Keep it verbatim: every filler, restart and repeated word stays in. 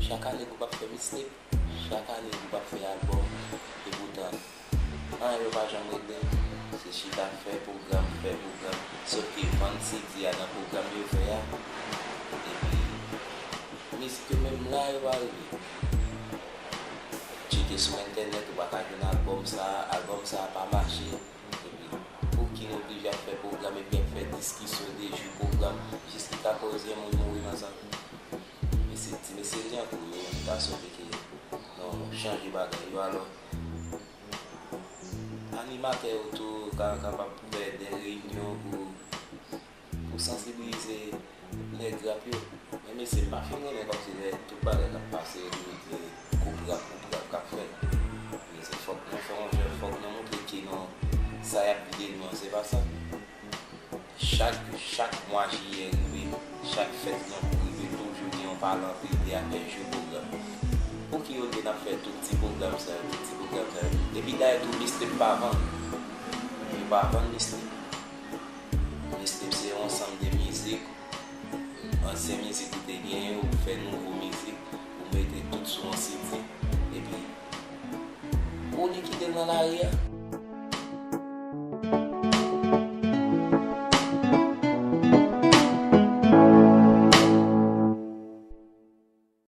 Chak ane gwoup ap fè mixtape, chak ane gwoup ap fè albòm, epoutan anyen yo pa janm regle. Se chita fè pwogram, fè pwogram. Sòf ke vann C D a nan pwogram yo fè a. Epi mizik yo menm la yo pa rive. Tcheke sou entènèt, ou pa ka jwenn albòm sa, albòm sa pa mache. Epi, pouki nou oblije ap fè pwogram epi ap fè diskisyon de jou pwogram, jis ki ka koz yon moun mouri nan sa? Mesye, ti mesye Lyankou yo, nou ta swete ke nou chanje bagay yo, alò animatè yo tou ka kapab fè de reyinyon pou, pou sansibilize nèg rap yo. Men mesye, m pa fin renmen kòmsi lè tout bagay k ap pase yo toujou di koup rap, koup rap k ap fèt. Mesye, fòk nou fè yon jèf, fòk nou montre ke non, sa y ap vide nou an, se pa sa. Chak, chak mwa jiyè rive, chak fèt Lyankou rive, toujou gen yon pale anpil de afè jou pwogram. Pouki olye n ap fè tout ti pwogram sa yo, tout ti pwogram sa yo? Epi dayè tou, mixtape pa vann. Yo pa vann mixtape. Mixtape se yon ansanm de mizik, ansyen mizik ou te genyen, ou fè nouvo mizik, ou mete tout sou yon C D. Epi, ou li kite l nan lari a.